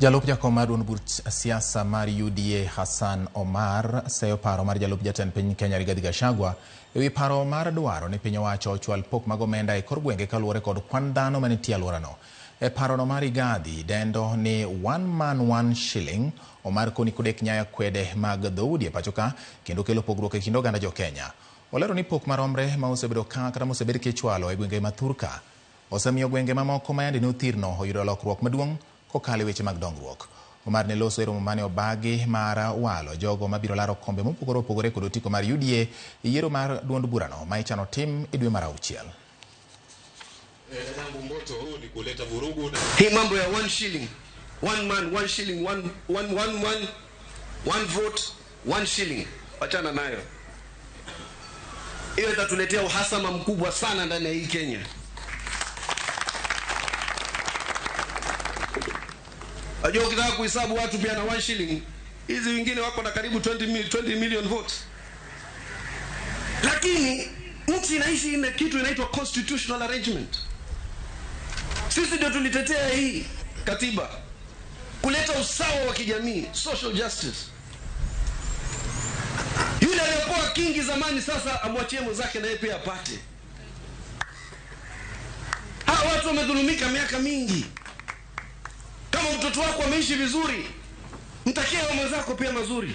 Jalup jakom mar duond buch siasa mar UDA Hassan Omar seyo paro mar jalup jatend piny Kenya Rigathi Gachagua ewi paro mar dwaro ni piny owacho ochwal pok mag omenda e kor gwenge kaluwore kod kwan dhano manitie alworano. E parono mar Rigathi dendo ni one man one shilling, Omar koni kodek nyayo kwede mag dhoudi e pacho ka kendo kelo pogruok e kind oganda jo Kenya. Olero ni pok maromre ma osebedo ka kata mosebed kichwalo e gwenge ma thurka osemiyo gwenge mamoko ma yande ne othirno oyudo lokruok maduong' kokalo e weche mag dongruok. Omar ne loso e romo mane obagi mar walo jogo mabiro laro kombe mopogore opogore kod otiko mar UDA e yiero mar duond burano ma ichano tim e dwe mar auchiel. Hii mambo ya one shilling, one man, one shilling, one, one, one, one, one vote, one shilling, wachana nayo. Hiyo itatuletea uhasama mkubwa sana ndani ya hii Kenya. Najua ukitaka kuhesabu watu pia na one shilling, hizi wengine wako na karibu 20 million votes. Lakini nchi inaishi ina kitu inaitwa constitutional arrangement. Sisi ndio tulitetea hii katiba kuleta usawa wa kijamii, social justice. Yule aliyokuwa kingi zamani sasa amwachie mwenzake na yeye pia apate. Hawa watu wamedhulumika miaka mingi. Kama mtoto wako ameishi vizuri, mtakie mwenzako pia mazuri.